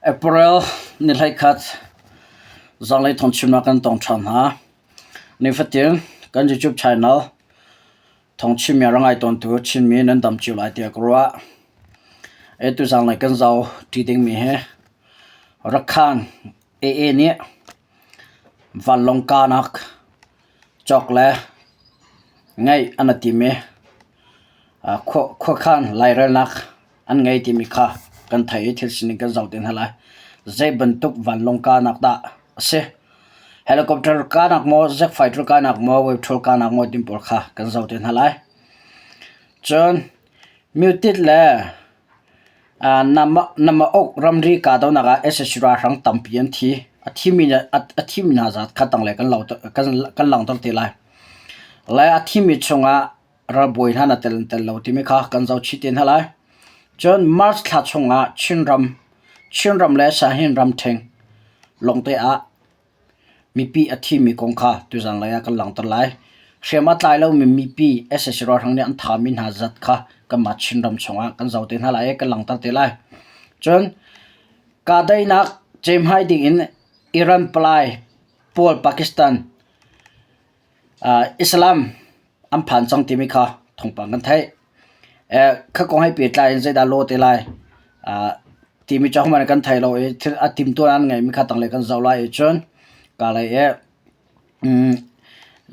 April ni 11 zanlei thawngchimnak kan tong ṭhan hna. Nifatin kan YouTube channel thawngchimmi a ra ngai tawntu Chinmi nan dam cio lai tiah ka ruah. Atu zanlei kan zoh ṭi dingmi hi Rakhan AA nih vanlawng kahnak cawk le ngeih an i tim i khuakhan lairelnak an ngei timi kha kan theih i thil sining kan zoh te hna lai. Zei bantuk vanlawng kahnak dah a si? Helicopter kahnak maw, jet fighter kahnak maw, wave kahnak maw timi pawl kha kan zoh te hna lai. Cun mutit le Namauk ramri kahdohnak ah sac ralhrang tampi an thi. A thimi hna zat kha tanglei kan langhter te lai. Le a thimi chungah ralbawi hna na tel tel lo timi kha kan zoh chih te hna lai. Cun March thla chungah Chinram le Sahin ramṭhing lawngte ah Mipi a thimi kong kha tuzan lei ah kan langhter lai. Hriam a tlai lomi mipi sac ralhrang nih an thahmi hna zat kha kanmah Chinram chungah kan zoh te hna lai i kan langhter te lai. Cun kahdaihnak ceihmai dingin Iran palai pawl Pakistan Islam an phan cang timi kha thawngpang kan theih. Kha kong he pehtlai in zeidah law te lai timi cu ahohmanh kan thei lo i thil a timtuah an ngeihmi kha tanglei kan zoh lai i cun ka lei i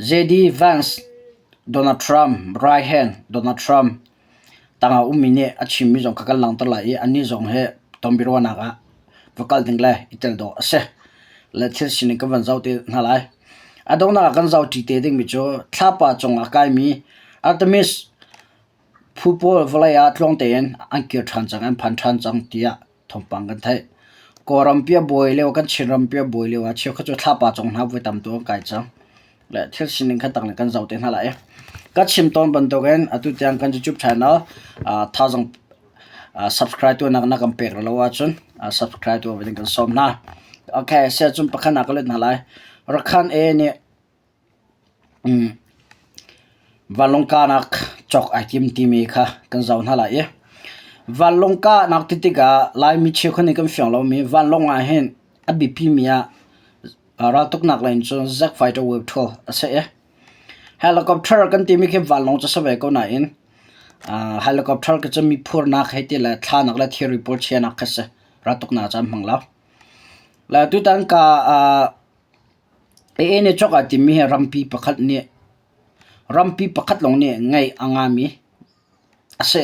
JD Vance Donald Trump right hand Donald Trump tangah ummi nih a chimmi zong kha kan langhter lai i anih zong hi tonbiaruahnak ah va kal ding le i tel dawh a si. Le thil sining kan van zoh te hna lai. A donghnak ah kan zoh ṭi te dingmi cu thlapa cungah a kaimi Artemis phu pawl vawlei ah tluang tein an kir ṭhan cang, an phan ṭhan cang tiah thawngpang kan theih. Kawlram pi a buai lio, kan Chinram pi a buai lio ah cheukhat cu thlapa cung hna voi tam tu an kai cang. Le thil sining kha tak kan zoh te hna lai. Ka chim tawn bantukin atu tiang kan YouTube channel thazang subscribe tu nak na kan pek lo ahcun subscribe tu kan sawm hna. Okay, sia cun pakhat nak ka let hna lai. Rakhan A nih Vanlawng kahnak cawk ai tim timi kha kan zoh hna lai i vanlawng kahnak ti tikah Laimi cheukhat nih kan fiang lomi vanlawng ah hin a biapimi ah raltuknak lei in cun jet fighter wave tool a si i helicopter kan timi khi vanlawng cu a si ve ko nain helicopter khi cu mi phurnak hei ti le thlanak le thilri pawl chiahnak khi a si raltuknak ah cun an hmang lo. Le tutan ka AA nih cawk aa timmi hi rampi pakhat nih rampi pakhat lawng nih ngeih a ngami a si.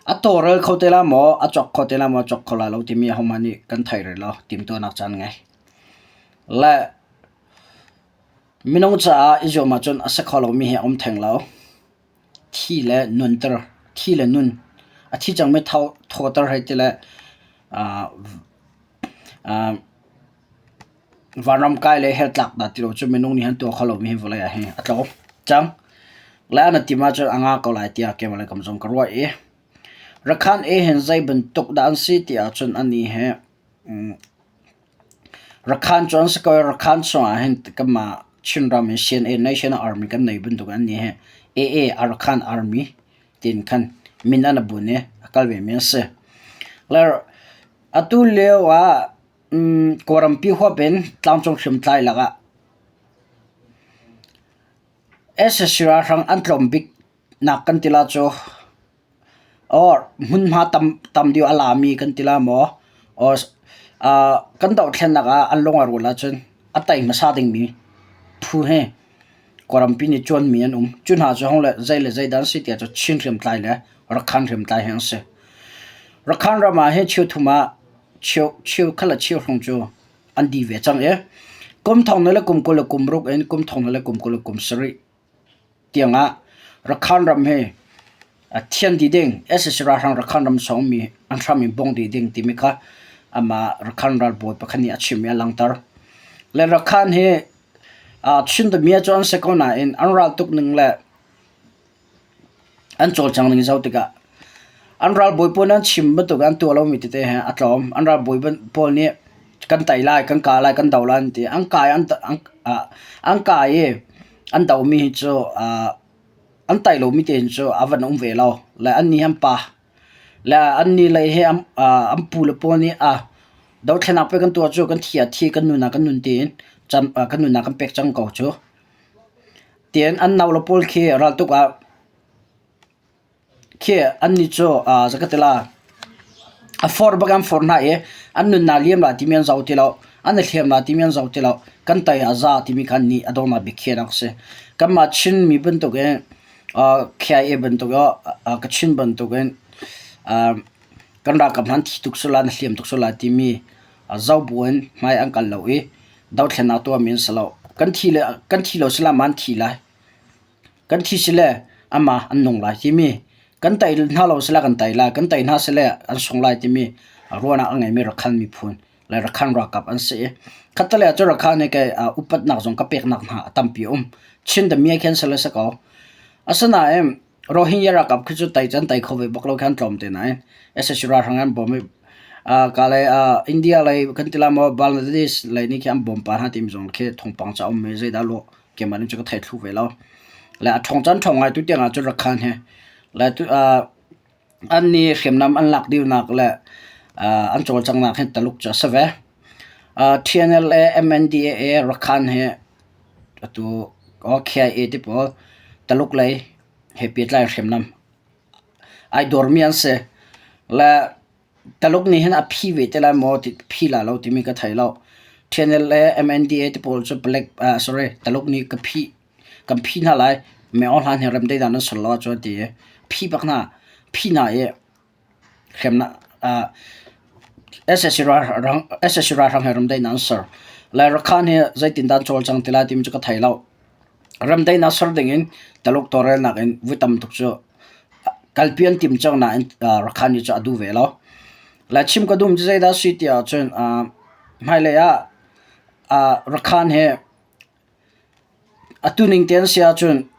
A tawlrel kho te lai maw, a cawk kho te lai maw, a cawk kho lai lo timi ahohmanh nih kan thei rih lo, timhtuahnak caan ngei. Le minung caah i zuam ahcun a si kho lomi hi a um theng lo. Thi le nunter, thi le nun. A thi cangmi thawter hei ti le Vanram kai le hell tlak dah ti lo cu minung nih an tuah kho lomi hi vawlei ah hin a tlawm cang. Le an tim ahcun a nga ko lai tiah keimah le kam zong ka ruah i Rakhan e hin zei bantuk dah an si ti ahcun anih hi Rakhan cu an si ko i Rakhan chungah hin kanmah Chinram in CNA National Army kan nei bantuk an nih hi AA Arakan Army tiin khan min an bun i a kal vemi an si. Le atu lio ah Kawlrampi huap in tlangcung hriamtlai lakah sac ralhrang an tlawm bik nak kan ti la cu or hmunhma tam deuh a lami kan ti la maw or kan dohthlennak ah an lung a rual ahcun a tei hmasa dingmi phu hi Kawlrampi nih cuanmi an um. Cu hna cu hong le zei le zei dah an si tiah cu Chin hriamtlai le Rakhan hriamtlai hi an si. Rakhan ram ah hin cheuthum ah cheu khat le cheu hrawng cu an dih ve cang i kum thong le kum 20 le kum ruk in kum thong le kum 20 le kum sarih tiangah Rakhan ram hi a thian dih ding sac ralhrang Rakhan ram sawngmi an hram in bong dih ding timi kha amah Rakhan ralbawi pakhat nih a chim i a langhter. Le Rakhan hi Chin damiah cu an si ko nain an raltuk ning le An cawlcang ning zoh tikah an ralbawi pawl nih an chim bantuk in an tuah lomi tete he a tlawm. An ralbawi pawl nih kan tei lai, kan kah lai, kan do lai an ti. An kai an kai i an domi hi cu an tei lomi te hin cu a van um ve lo. Le annih an pa. Le annih lei hi an pu le pawl nih. Dothlennak pek kan tuah cu kan thi ah thi, kan nun ah kan nun tiin kan nunnak kan pek cang ko cu. Tiin an nau le pawl khi raltuk ah Khi annih cu zakatila a for bak an for hna i an nunnak liam lai timi an zoh ti lo, an i hliam lai timi an zoh ti lo. Kan tai a za timi kha annih a donghnak bik khi a rak si. Kanmah Chinmi bantukin KIA bantuk Kachin bantukin kan ralkap hna an thi tuk sual lai, an i hliam tuk sual lai timi zoh buin hmai an kal lo i dothlennak tuahmi an si lo. Kan thi lo sila ma an thi lai. Kan thi sile amah an nung lai timi kan tei hna lo sile kan tei lai, kan tei hna sile an sung lai timi ruahnak a ngeimi Rakhan miphun le Rakhan ralkap an si i khattelei ah cun Rakhan hi kei upatnak zong ka peknak hna a tampi a um. Chin damiah khi an si le si ko. Asinain Rohingya ralkap khi cu tei cu an tei kho ve bak lo khi an tlawm te nain sac ralhrang an bawm i ka lei India lei kan ti lai maw Bangladesh lei nih khi an bawm pah hna timi zong khi thawngpang cu a um i zeidah lawh keimah nih cun ka thei thlu ve lo. Le a ṭhawng caan ṭhawng ngai tu tiang ah cun Rakhan hi le tu an nih hriamnam an lak deuhnak le an cawlcanghnak hi Taluk cu a si ve. TNLA, MNDAA, Rakhan hi atu KIA ti pawl Taluk lei he pehtlai hriamnam ai dawrmi an si. Le Taluk nih hin a phi ve te lai maw ti phi lai lo timi ka thei lo. TNL le MNDA te pawl cu palek uh, sorry Taluk nih ka phi kan phi hna lai me aw hlan hi rem te dan an sol lo ahcun ti i phi bak hna phi hna i hremnak uh, SSC ralhrang SSC ralhrang he remdaihnak an ser. Lai Rakhan hi zeitindah an cawlcang ti lai timi cu ka thei lo. Remdaihnak ser dingin Taluk tawlrelnak in vui tam tuk cu kalpi an tim cang nain Rakhan nih cu a duh ve lo. Le chim ka duhmi cu zeidah a si ti ahcun hmailei ah Rakhan hi atu ning te an si ahcun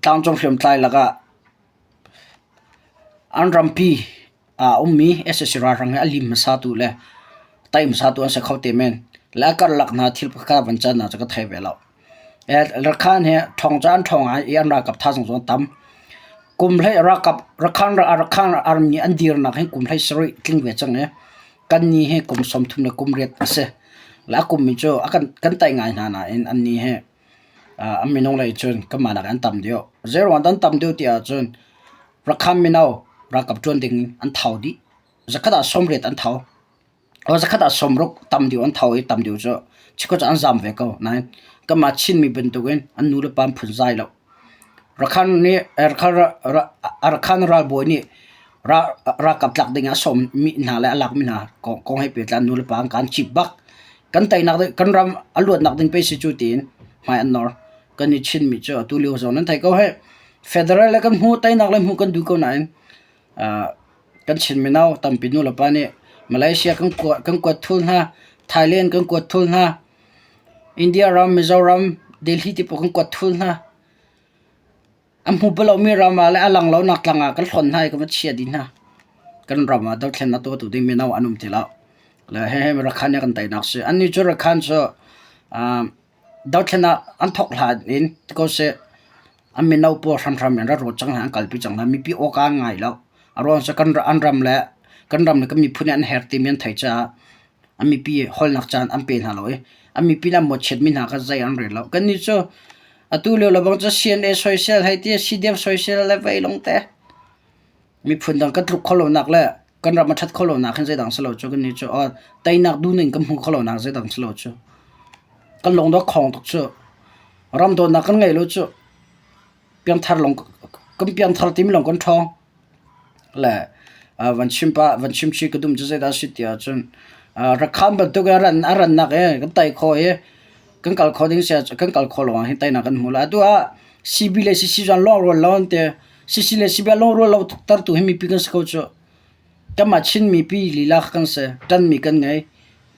tlangcung hriamtlai lakah an rampi a ummi sac ralhrang hi a lim hmasatu le tai hmasatu an si kho te men. Le a karlak hna thil pakhat van can cu ka thei ve lo. Rakhan hi ṭhawng cu an ṭhawng i an ralkap thazaang zong a tam. Kum hlei ralkap Rakhan Rakhan army an dirnak hi kum hlei sarih tling ve cang i kan ni hi kum 30 le kum riat a si. Le a kum mi cu a kan kan tai ngai hna nain an ni hi an minung lei cun kanmah nakin an tam deuh. Zeiruang dah an tam deuh ti ahcun Rakhan mino ralkap ṭuan ding an thau dih. Zakhat ah 80 an thau. Zakhat ah 60 tam deuh an thau i tam deuh cu chikkhat cu an zaam ve ko. Nain kanmah Chinmi bantukin an nu le pa an phunzai lo. Rakhan nih Rakhan ralbawi nih ralkap tlak ding ah a sawmmi hna le a lakmi hna kong he pehtlai an nu le pa an kaan cip bak. Kan teinak kan ram a luatnak ding pei si cu tiin hmai an nor. Kan i Chinmi cu atu lio zong nan thei ko hih. Federal le kan hmuh teinak le hmuh kan duh ko nain kan Chin mino tampi nu le pa nih Malaysia kan kuat kan kuat thul hna, Thailand kan kuat thul hna, India ram, Mizoram, Delhi ti pawl kan kuat thul hna. A hmu bal lomi ram ah le a lang lonak tlang ah kan hlonh hna i kan va chia dih hna. Kan ram ah dothlennak tuahtu ding mino an um ti lo. Le hihi Rakhan nih a kan teinak si. Annih cu Rakhan cu dothlennak an thawk hlan in ti ko seh an mino pawl hramhram in rak ruat cang hna, an kalpi cang hna. Mipi awka an ngai lo. A ruang cu kan an ram le kan ram le kan miphun nih an herh timi an theih caah an mipi holnak caan an pe hna lo i an mipi nih an mawhchiatmi hna kha zei an rel lo. Kannih cu atu lio lebang cu CNA soisel hei ti CDF soisel le vei lawng te. Miphun dang kan tluk kho lonak le kan ram a ṭhat kho lonak hin zeidang si lo cu kannih cu teinak duhning kan hmuh kho lonak zeidang si lo cu. Kan lung dawt khawng tuk cu. Ram dawtnak kan ngei lo cu. Piangthar lawng kan piangthar timi lawng kan ṭhawng. Le van chim pah van chim chih ka duh cu zeidah a si ti ahcun Rakhan bantuk in a ran a rannak i kan tei khawh i kan kal khawh ding si ahcun kan kal khawh lawngah hin teinak kan hmu lai. Atu ah CB le CC cu an lawngrual lo an ti. CC le CB a lawngrual lo tertu hi mipi kan si ko cu. Kanmah Chin mipi lila kha kan si. Ṭanmi kan ngei.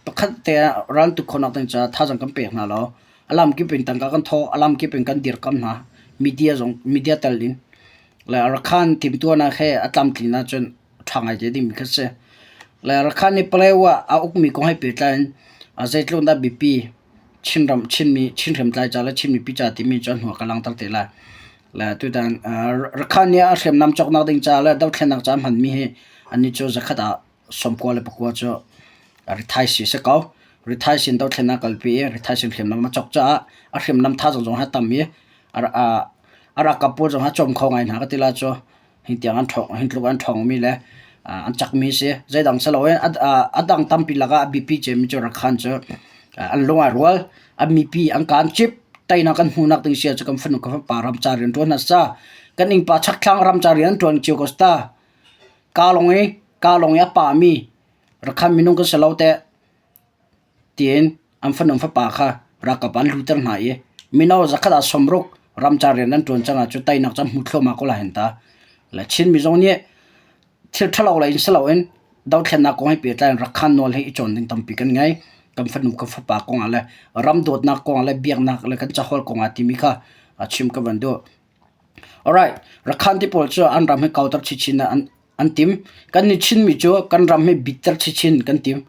Pakhat te ah ral tuk khawhnak ding caah thazaang kan pek hna lo. A lamkip in tangka kan thawh, a lamkip in kan dirkamh hna. Media zong media tel in. Le Rakhan timhtuahnak he a tlamtlin ahcun ṭha ngai te dingmi kha si. Le Rakhan nih Palaewa a ukmi kong he pehtlai in zeitluk dah biapi Chinram Chinmi Chin hriamtlai ca le Chin mipi ca timi cu a hnu ah ka langhter te lai. Le tutan Rakhan nih a hriamnam cawknak ding ca le dothlennak ca a hmanmi hi annih cu zakhat ah 94 cu. rithaisii a si ko. Rithaisii in dothlennak a kalpi i rithaisii hriamnam a cawk caah a hriamnam thazaang zong a tam i a ralkap pawl zong a cawm kho ngai hna ka ti lai cu. Hi tiang an ṭhawng, hi tluk an ṭhawngmi le an cakmi si. Zeidang si loin a dang tampi lakah a biapi cemmi cu Rakhan cu an lung aa rual. An mipi an kaan cip. Teinak kan hmuhnak ding si ahcun kan fanu kan fapa ramca rian ṭuan hna sa. Kan innpa chakthlang ramca rian an ṭuan cio ko si ta. Kaa lawng i kaa lawng i a pahmi Rakhan minung kan si lo teh. Tiin an fanu fapa kha ralkap an luhter hna i mino zakhat ah sawmruk ramcar rian an ṭuan cang ahcun teinak cu an hmu thluahmah ko lai hen ta. Le Chinmi zong nih thil ṭhalo lei in si loin dothlennak kong he pehtlai in Rakhan nawl hi i cawn ding tampi kan ngei. Kan fanu kan fapa kong ah le ram dawtnak kong ah le biaknak le kan caholh kong ah timi kha chim ka van duh. Alright, Rakhan ti pawl cu an ram hi kauter chinchin an an tim. Kan nih Chinmi cu kan ram hi bitter chinchin kan tim.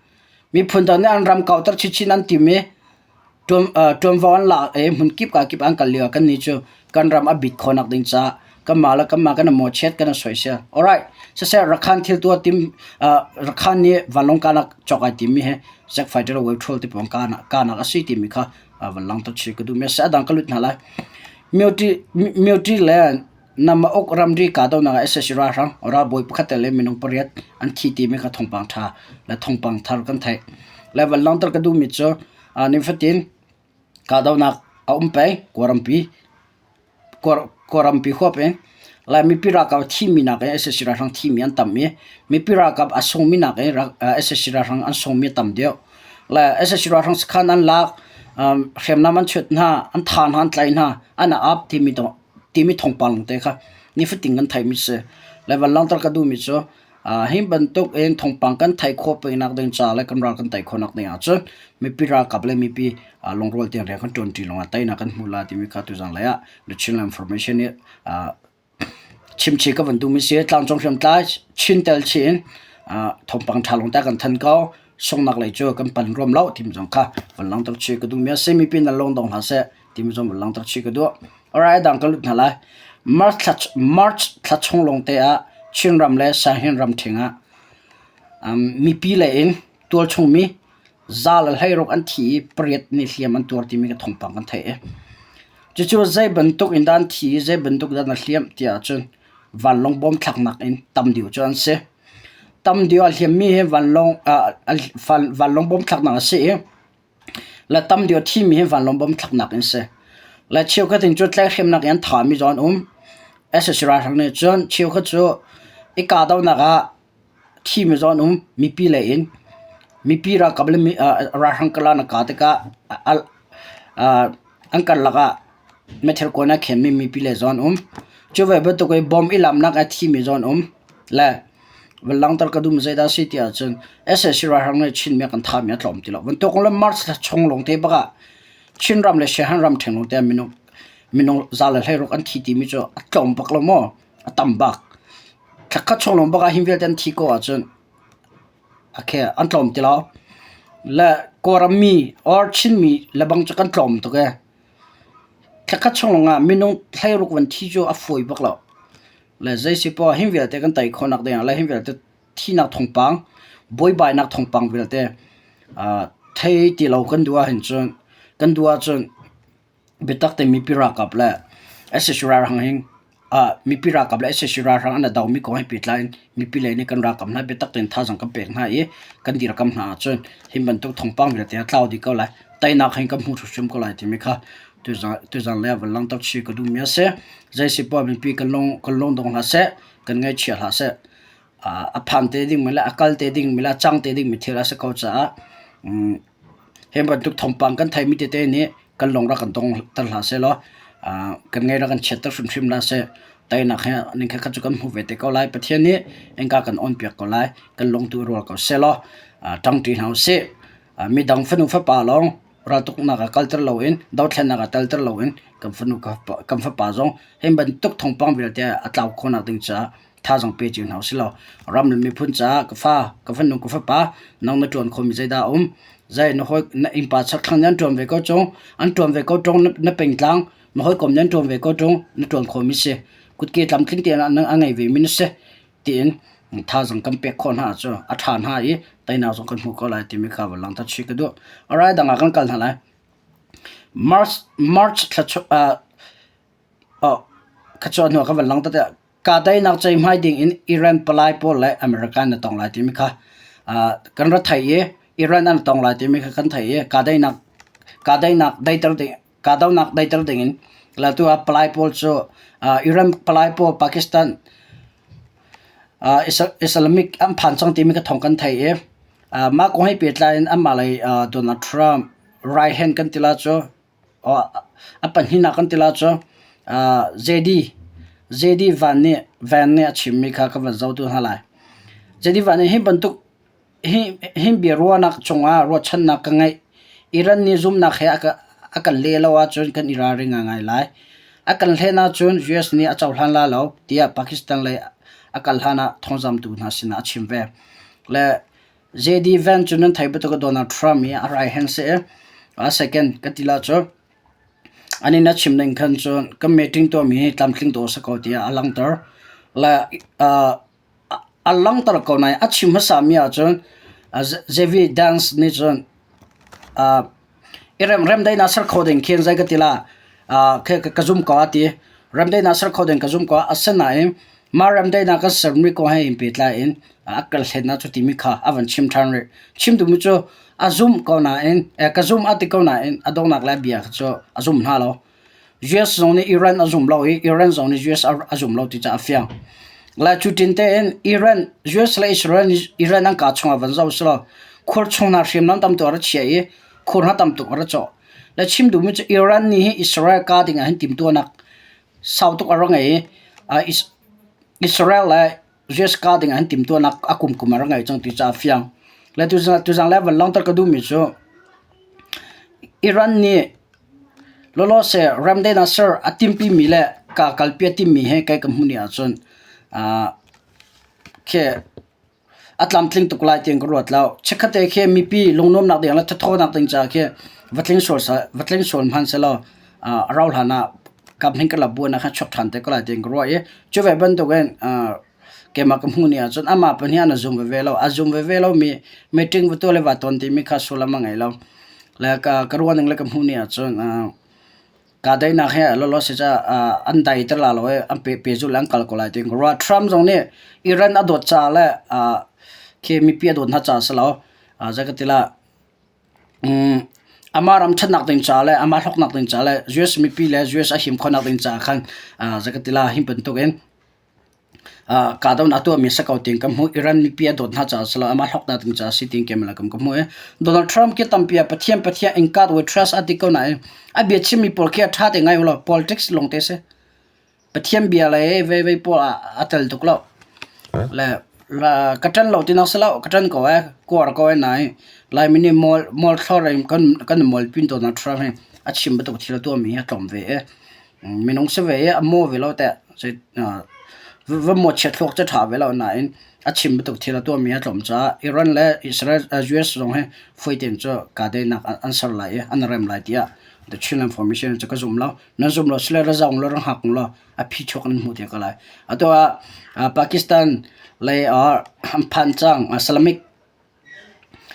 Miphun dang nih an ram kauter chinchin an tim i ṭuanvo an lak i hmun kip ka kip an kal lio ah kannih cu kan ram a bit khawhnak ding caah kanmah le kanmah kan i mawhchiat kan i soisel. Alright, siseh Rakhan thil tuah tim Rakhan nih vanlawng kahnak cawk ai timmi hi Zack Fighter le Wave Troll ti pawl kahnak a si timi kha van langhter chih ka duhmi a si. A dang ka lut hna lai. Myoṭi le Namauk ramri kahdohnak ah sac ralhrang ralbawi pakhat le minung pariat an thi timi kha thawngpang ṭha le thawngpang thar kan theih. Le van langhter ka duhmi cu nifatin kahdohnak a um peng Kawlrampi Kawlrampi huap in Lai mipi ralkap a thimi nakin sac ralhrang thimi an tam i mipi ralkap a sungmi nakin sac ralhrang an sungmi a tam deuh. Le sac ralhrang sakhan an lak hriamnam an chut hna, an tha hna, an tlaih hna, an ap timi timi thawngpang te kha nifatin kan theihmi si. Le van langhter ka duhmi cu hi bantuk in thawngpang kan theih khawh pengnak ding ca le kan ral kan tei khawhnak ding ahcun mipi ralkap le mipi lungrual tein rian kan ṭuanṭi lawngah teinak kan hmu lai timi kha tuzang lei ah The Chinland Information nih chimchih ka van duhmi si. Tlangcung hriamtlai Chin tel chih in thawngpang ṭha lawng te kan thanh ko. Sunghnak lei cu kan pan ruam lo timi zong kha van langhter chih ka duhmi a si. Mipi nan lung dong hlah seh timi zong van langhter chih ka duh. Alright, dang ka lut hna lai. March thla, March thla chung lawng te ah Chinram le Sanghin ram ṭhing ah mipi lei in tualchungmi za le hleiruk an thi i pariat nih hliam an tuar timi ka thawngpang kan theih i cucu zei bantuk in dah an thi i zei bantuk dah na hliam tiah ahcun vanlawng bom thlaknak in tam deuh cu an si. Tam deuh a hliammi hi vanlawng vanlawng bom thlaknak a si i Le tam deuh a thimi hi vanlawng bom thlaknak in si. Le cheukhat in cu tlaihhremnak in an thami zong an um. Sac ralhrang nih cun cheukhat cu i kahdohnak ah thimi zong an um. Mipi lei in mipi ralkap le ralhrang kala na kah tikah an karlak ah meithal kuan a khenmi mipi lei zong an um. Cu ve bantuk in bom i lamnak ah thimi zong an um. Le Van langhter ka duhmi zeidah a si ti ahcun sac ralhrang nih Chinmi a kan thahmi a tlawm ti lo. Bantuk le March thla chung lawng te bak ah Chinram le Siahan ram ṭheng lawng te ah minung minung za le 16 an thi timi cu a tlawm bak lo maw? A tam bak. Thla khat chung lawng bak ah hi vialte an thi ko ahcun okay, an tlawm ti lo. Le Kawlram mi or Chinmi lebang cu kan tlawm tuk ee. Thla khat chung lawng ah minung 16 van thi cu a fawi bak lo. Le zei si poah hi vialte kan tei khawhnak dingah le hi vialte thihnak thawngpang, buaibainak thawngpang vialte thei ti lo kan duh ahhin cun kan duh ahcun biatak tein mipi ralkap le sac ralhrang hi mipi ralkap le sac ralhrang an i domi kong he pehtlai in mipi lei nih kan ralkap hna biatak tein thazaang kan pek hna i kan dirkamh hna ahcun hi bantuk thawngpang vialte a tlau dih ko lai. Teinak hin kan hmu hrimhrim ko lai timi kha tuzan le van langhter chih ka duhmi a si. Zei si poah mipi kan lung kan lung dong hlah seh, kan ngaihchia hlah seh. A phan te dingmi le a kal te dingmi le a cang te dingmi thil a si ko caah hi bantuk thawngpang kan theimi tete nih kan lung rak kan dongter hlah seh law kan ngaih rak kan chiatter hrimhrim hlah seh. Teinak he ning khat cu kan hmu ve te ko lai. Pathian nih innka kan on piak ko lai. Kan lung tu rual ko seh law ṭangṭi hna usih. Midang fanu fapa lawng raltuknak ah kalter loin dothlennak ah telter loin kan fanu kan fapa zong hi bantuk thawngpang vialte a tlau khawhnak ding caah thazaang pe cio hna usih law ram le miphun caah ka fa ka fanu ka fapa nang na ṭuan khomi zeidah a um zei na hawi na innpa chakthlang nih an ṭuan ve ko ṭung an ṭuan ve ko ṭung na pengtlang na hawikom nih an ṭuan ve ko ṭung na ṭuan khomi si kutke tlamtling tein a ngei vemi na si tiin. Thazaang kan pek khawh hna ahcun a ṭha hna i teinak zong kan hmuh ko lai timi kha van langhter chih ka duh. Alright, dang ah kan kal hna lai. March March thla kha hnu ah kan van langhter tiah kahdaihnak ceihmai ding in Iran palai pawl le America an i tong lai timi kha kan ra theih i Iran an i tong lai timi kha kan theih i kahdaihnak kahdaihnak daiter ding kahdohnak daiter ding in atu ah palai pawl cu Iran palai pawl Pakistan Islamic an phan cang timi kha thawng kan theih i mah kong he pehtlai in anmah lei Donald Trump right hand kan ti la cu A pahnihnak kan ti la cu JD JD Van nih Van nih a chimmi kha ka van zoh tu hna lai. JD Van nih hi bantuk hi hi biaruahnak cungah ruahchannak ka ngeih. Iran nih zumnak he a ka a kan leh lo ahcun kan i ralring ngaingai lai. A kan hlen ahcun US nih a cohlan la lo tiah Pakistan lei a kal hlan ah thawngzamtu hna sinah a chim ve. Le JD Vance cu nan theih bantuk Donald Trump hi a right hand si i a second ka ti la cu an in a chim ning khan cun kan meeting tuahmi hi tlamtling dawh a si ko tiah a langhter. Le a langhter ko nain a chim hmasa mi ahcun JV Dance nih cun I remdaihnak ser kho ding khin zei ka ti la ka zum ko a ti. Remdaihnak ser kho ding ka zum ko. Asinain mah remdaihnak kan sermi kong he in pehtlai in a kal hlennak cu timi kha a van chim ṭhan rih. Chim duhmi cu a zumh ko nain ka zum a ti ko nain a donghnak le a bia kha cu a zum hna lo. US zong nih Iran a zum lo i Iran zong nih US a zum lo ti cu a fiang. Le cu tin tein Iran, US le Israel nih Iran an kah chungah van zoh selaw khur chung hna hriamnam tam tuk a ra chia i khur hna tam tuk a ra cawh. Le chim duhmi cu Iran nih hi Israel kah ding ah hin timhtuahnak sau tuk a ra ngei i Israel le US kah ding ah hin timhtuahnak a kumkum a ra ngei cang ti cu a fiang. Le tuzang le van langhter ka duhmi cu Iran nih lawlawse ramdaihnak ser a timhpimi le kaa kalpi a timmi he kei ka hmuh ni ahcun khi a tlamtling tuk lai tiin ka ruat lo. Chikkhatte khi mipi lungnuamnak ding le thathawnak ding caah khi va tling sual va tling sual hmanh sehlaw a rauh hlan ah kaphnih ka la buan ah khan chuak ṭhan te ko lai tiin ka ruah i cu ve bantukin keimah ka hmuh ni ahcun amah pahnih an zum veve lo. A zum veve lomi meeting va tuah le va ton timi kha sullam a ngei lo. Le ka, ka ruah ning le ka hmuh ni ahcun kaa daihnak he lawlaw si caah an dai ter la lo i an pe pehzulh le an kal ko lai tiin ka ruah. Trump zong nih Iran a dawt caah le khi mipi a dawt hna caah si lo. Zei ka ti lah amah ram ṭhatnak ding caah le amah hlawknak ding caah le US mipi le US a him khawhnak ding caah khan zei ka ti lah hi bantukin Kahdohnak a tuahmi a si ko tiin ka hmuh. Iran mipi a dawt hna caah si lo, amah hlawknak ding caah a si tiin keimah le kam ka hmuh i Donald Trump khi tampi ah Pathian Pathian in God we trust a ti ko nain a bia chimmi pawl khi a ṭha te ngai u law politics lawng te a si. Pathian bia le vei pawl ah a tel tuk lo. Le ka ṭan lo tinak si lo, ka ṭan ko ee, kuar ko ee nain Laimi nih mual mual thlor in kan kan mualpi Donald Trump hi a chim bantuk thil a tuahmi hi a tlawm ve i Minung si ve i a maw ve lo teh. Va mawchiat thluak cu a ṭha ve lo nain a chim bantuk thil a tuahmi a tlawm caah Iran le Israel, US zong hi fawi tein cu kahdaihnak an ser lai i an rem lai tiah The Chinland Formation cu ka zum lo. Nan zum lo sile ra zaung law ra hngak law a phichuak nan hmuh te ko lai. Atu ah Pakistan lei ah an phan cang Islamic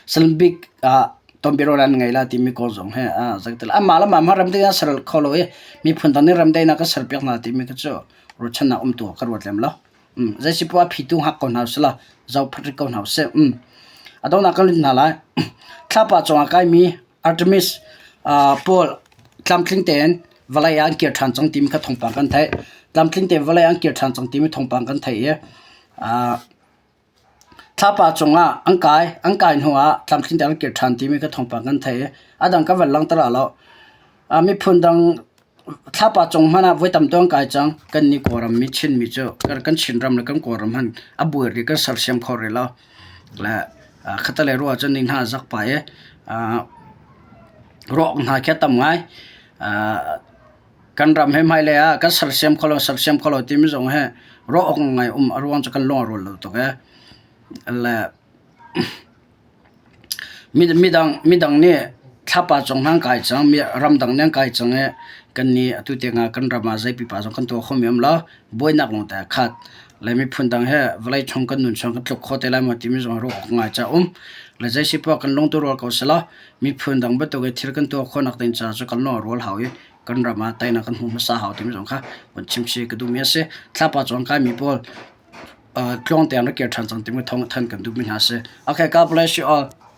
Salbik ah tonbiarual an ngei lai timi kong zong hi a zei amah le amah remdaih an ser kho lo i miphun dang nih remdaihnak kan serpiak hna timi kha cu ruahchannak um tu ah ka ruat lem lo. Zei si poah a phitu hngak ko hna usih law zohphat rih ko hna usih. A donghnak kan lut hna lai. Thlapa cungah kaimi Artemis pawl tlamtling tein vawlei ah an kir ṭhan cang timi kha thawngpang kan theih. Tlamtling tein vawlei ah an kir ṭhan cang timi thawngpang kan theih i Thlapa cungah an kai. An kai hnuah tlamtling tein an kir ṭhan timi ka thawngpang kan theih i a dang ka van langhter ah lo. Miphun dang thlapa cung hmanh ah voi tam tuk an kai cang. Kannih Kawlram mi Chinmi cu kan Chinram le kan Kawlram hmanh a buai rih kan sersiam kho rih lo. Le khatalei ruah ahcun ni hna a zak pah i ruah awk hna khi a tam ngai. Kan ram he hmailei ah kan sersiam kho lo sersiam kho lo timi zong hi ruah awk ngai um a ruang cu kan lung a rual lo tuk ee. Le midang midang nih thlapa cung hna an kai cang mi ramdang nih an kai cang i kannih atu tiang ah kan ram ah zei pipa zong kan tuah kho mi um lo buainak lawng te a khat. Le miphun dang he vawlei chung kan nun chung kan tluk kho te lai maw timi zong ruah awk ngai ca um. Le zei si poah kan lung tu rual ko selaw miphun dang bantuk i thil kan tuah khawhnak ding caah cu kan lung a rual hau i kan ram ah teinak kan hmu hmasa hau timi zong kha kan chim chih ka duhmi a si. Thlapa cawng kaimi pawl tluang tein rak kir ṭhan cang timi thawng thanh kan duhmi hna a si. Okay, God bless you all.